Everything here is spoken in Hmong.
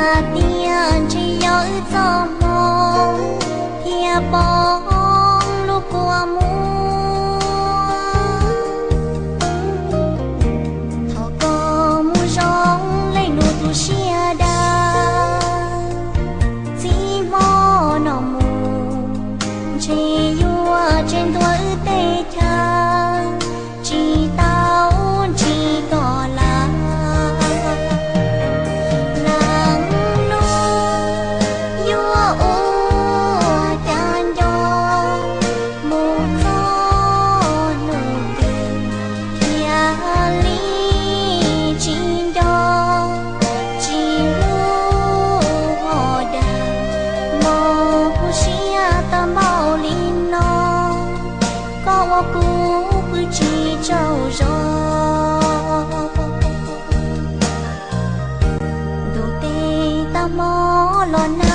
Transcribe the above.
Tias ntshe yog wb txoj hmoo thiaj poob lub kua muag. Thov koj mus zoo leej nus tus siab dawb, txij hmo no mus ntshe yuav tseg ntua wb tej chaw, tsis tau ntsib koj lawm. Leej nus yuav ua cas nco mus txog hnub twg thiaj li tsis nco, tsis hlub ho dag, mob kuv siab tau npaum li no, koj ua kuv pw tsis tsaug zog. Ntuj tes tag hmo los na,